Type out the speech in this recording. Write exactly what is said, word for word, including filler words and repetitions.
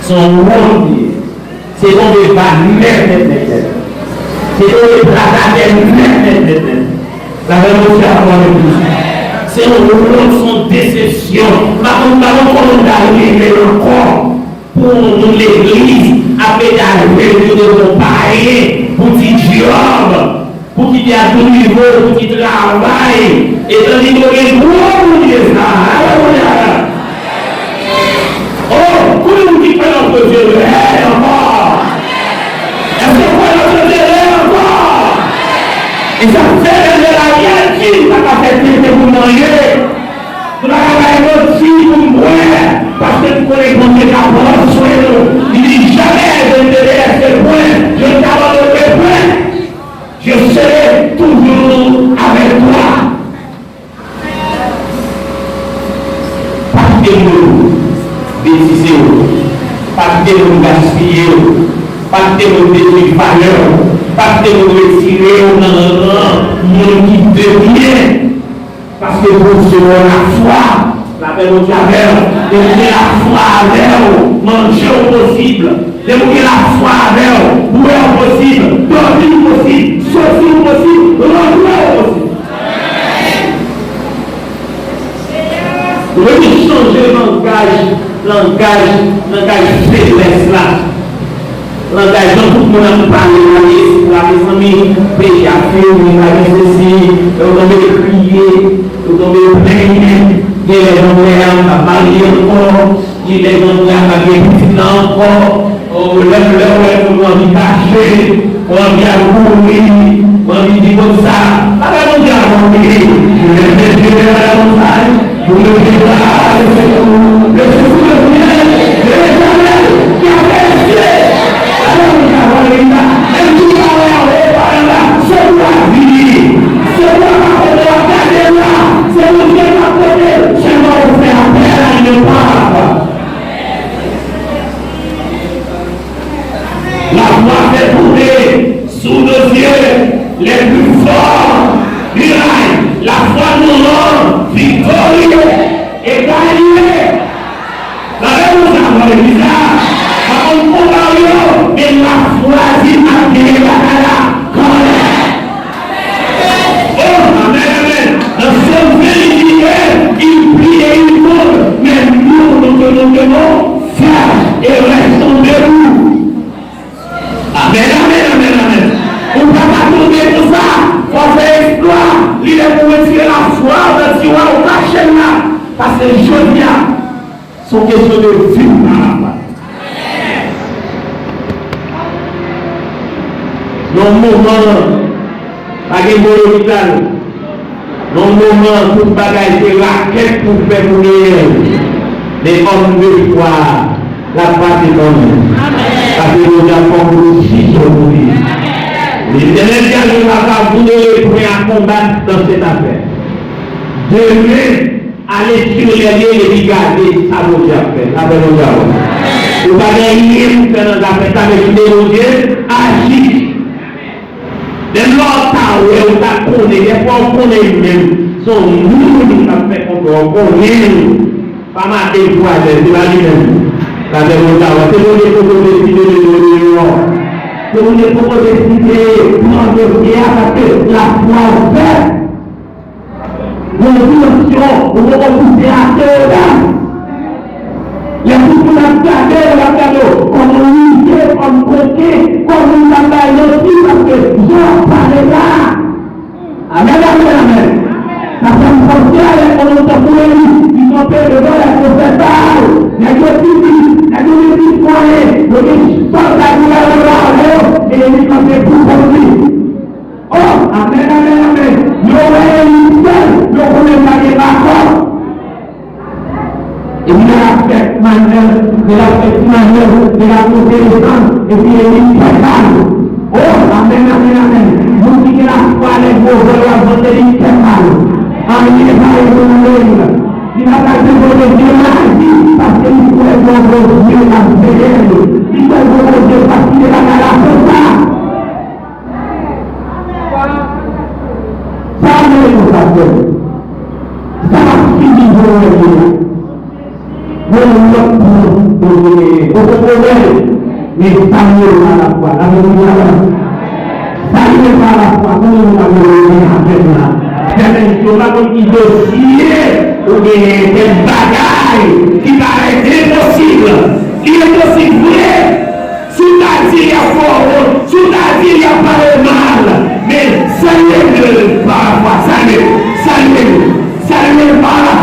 Se yon wont li ye. Se tonbe ba nèt, nèt, nèt, nèt. Se tonbe plat atè nèt, nèt, nèt, nèt. Sa fè Bondye ap pran nou plis. Se yon wont, se yon desepsyon. M pa konn, m pa konn kòman m ta rive ankò pou yon moun legliz ap mete ajenmi devan yon payen pou di djòb. Pou ki te ap drive w, pou ki travay, etan li dwe gen gwo Bondye sa a. Alelouya! Oh, konbyen moun ki kwè nan Bondye rèd ankò? Èske w kwè nan Bondye rèd ankò? E sa k fè lè Daniel di m pa ka fè tenten pou manje, m pa ka bay manti pou m bwè, paske m konnen Bondye ka pran swen nou. Li di, jamais je ne te délaisserai point, je ne t'abandonnerai point. Je serai toujours avec toi. Pa kite moun betize w. Pa kite moun gaspiye w. Pa kite moun detwi valè w. Pa kite moun retire w nan ran moun ki de byen. Paske Bondye ba w lafwa. Lapè Bondye avè w. Depi w gen lafwa avè w, manje w posib. Depi w gen lafwa avè w, bwè w posib, dòmi w posib, soti w posib, rantre w posib. Nou bezwen chanje langaj, langaj, langaj feblès la. Langaj jan tout moun ap pale la, espwa, mezanmi, peyi a fini, bagay sesi, yo tonbe kriye, yo tonbe plenyen, genlè granmè a pa marye ankò, genlè granmè a pa gen pitit la ankò, o, lè, lè w wè moun ou anvi kache, ou anvi al kouri, ou anvi di kot sa, pa fè Bondye a kouri, lè Bondye a konsa, Pou le Seigneur, le secours de Dieu, de l'Éternel, qui a fait le ciel. Alléluia, alléluia. Menm si w pa wè a, ou pa wè la, sekou a vini. Sekou a pa kote w ap gade la. Se Bondye k ap pote l. Sèlman ou fè apèl a li, papa. Lafwa fè tonbe sou dosye lè pi fò miray. Lafwa nou an viktorye e gaye. Sa vle di sa, legliz la, pa konn konba w yo, men lafwa di m ap genyen batay la kanmenm. Oh, amèn, amèn. Nan Sòm ven, li di, il plie, il tombe, mais nous, nous tenons debout, ferme et restons debout. Amèn, amèn, amèn, amèn. Ou pa ka tonbe konsa. Fò w fè eksplwa. Li lè pou w retire lafwa w nan tiwa w kache l la. Paske jodi a, se yon kesyon de vi ou pa lafwa. Nan moman, pa gen bon lopital. Nan moman, tout bagay se rakèt pou fè pou genyen l. Men òm de fwa a, l ap pase kanmenm. Paske Bondye ap fè yon gwo sisyon pou li. Letènèl di a, je ne m'abandonnerai point à combattre dans cette affaire. Demen, ale sou lè l ye epi gade sa Bondye ap fè. Sa fè Bondye ap fè. Ou pa gen anyen pou fè nan zafè sa, men kite Bondye aji. Menm lè w ta wè, ou ta konnen, dèfwa ou konnen menm, se yon moun k ap fè konba, ou konnen l. Pa mache pou atè, se pa li menm. Sa fè Bondye ap fè. Se Bondye poko deside mete w deyò. Se Bondye poko deside pran dosye a, paske lafwa w fèb. Gon dimansyon, ou poko pouse atè yo la. Lè tout moun ap gade w, y ap gade w kòm yon rizye, kòm koken, kòm moun k ap bay manti, paske jan w ap pale la. Amèn, amèn, amèn. Sa fè m panse a lè konnen tankou Eli, li kanpe devan lè pwofèt Baal. Nèg yo di li, nèg yo di li konnen, yo gen sòlda ki pral anba avè yo, e li kanpe pou kont li. Oh, amèn, amèn, amèn. Yo wè Eli sèl, yo konnen pa gen bakòp. Epi lè l ap fè manèv, lè l ap fè ti manèv, lè l ap monte desann, epi Eli fè mal. Oh, amèn, amèn, amèn. Moun ki gen lafwa lè gwo vò yo ap vante li fè mal. Anyen pa ebranle l. Li pa pral depoze vye maji, paske li kwè gon Bondye k ap veye l. Li kwè gon Bondye k ap kite bagay la konsa. Sa vle di sa, frè m. Sa ap fini jan w wè l ye a. Gon lòt plan Bondye genyen. Poko konnen, men salye l pa lafwa. N ap di amèn. Salye l pa lafwa. Konbyen moun ka mete amèn avè m la? Fèmen, yo pa konn ki dosye ou genyen, kèk bagay ki parèt enposib. Li enposib vre. Si w ta di l, y ap fè w wont. Si w ta di l, y ap pale w mal. Men salye l pa lafwa. Salye, salye l. Salye l pa la